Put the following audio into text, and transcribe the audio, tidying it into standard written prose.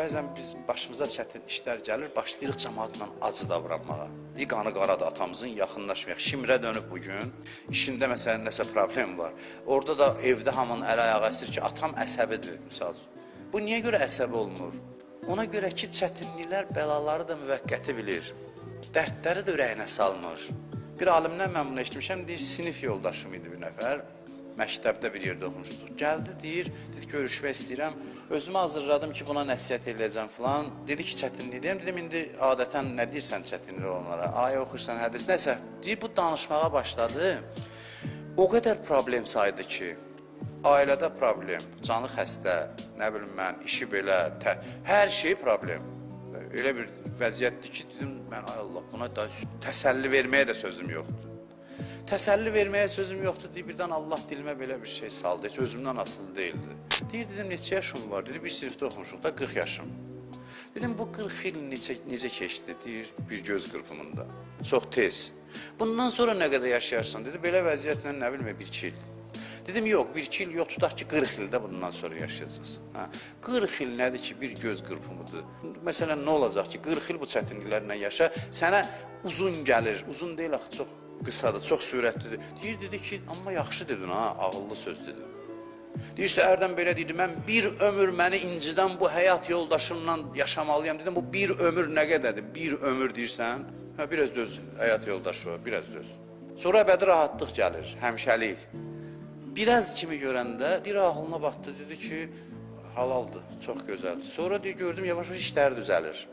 Bəzən biz başımıza çətin işlər gəlir, başlayırıq cəmaatla acı davranmağa. Deyir qanı qaradır atamızın, yaxınlaşmayaq. Şimrə dönüb bu gün, işində məsələn nəsə problem var. Orada da evdə hamının əl ayağı əsir ki, atam əsəbidir misal üçün. Bu niyə görə əsəbi olmur? Ona görə ki, çətinliklər, bəlaları da müvəqqəti bilir. Dərdləri də ürəyinə salmır. Bir alimdən mən bunu eşitmişəm, deyir, sinif yoldaşım idi bir nəfər. Məktəbdə bir yerdə oxumuşduq. Gəldi, deyir, dedi görüşmək istəyirəm. Özümü hazırladım ki, buna nəsihət eləyəcəm filan. Dedi ki, çətinlikdəyəm. Dedim indi adətən nə deyirsən çətinlik olanlara? Ayə oxuyursan, hədis, nəsə. Deyir, bu danışmağa başladı. O qədər problem saydı ki, ailədə problem, canı xəstə, nə bilim mən, işi belə, hər şey problem. Elə bir vəziyyətdir ki, dedim mən ay Allah, buna da təsəlli verməyə də sözüm yoxdur. Təsəlli verməyə sözüm yoxdur deyir, birdən Allah dilimə belə bir şey saldı. Heç özümdən asılı deyildi. Deyir, dedim neçə yaşım var? Dedi, bir sinifdə oxumuşuq da 40 yaşım. Dedim bu 40 il necə keçdi? Deyir, bir göz qırpımında. Çox tez. Bundan sonra nə qədər yaşayarsan? Dedi, belə vəziyyətlə nə bilim, 1-2 il. Dedim yox, 1-2 il yox, tutaq ki 40 ildə bundan sonra yaşayacaqsan. Hə. 40 il nədir ki, bir göz qırpımıdır. Məsələn, nə olacaq ki, 40 il bu çətinliklərlə yaşa, sənə uzun gəlir. Uzun deyil axı, çox qısadır, çox sürətlidir. Deyir, dedi ki, amma yaxşı dedin ha, ağıllı söz dedin. Deyirsə ərdən belə deyirdi, mən bir ömür məni incidən bu həyat yoldaşımla yaşamalıyam. Dedim, bu bir ömür nə qədərdir? Bir ömür deyirsən, hə, biraz döz həyat yoldaşı var, biraz döz. Sonra əbədi rahatlıq gəlir, həmişəlik. Biraz kimi görəndə deyir ağlına batdı, dedi ki, halaldır, çox gözəl. Sonra deyir, gördüm yavaş-yavaş işlər düzəlir.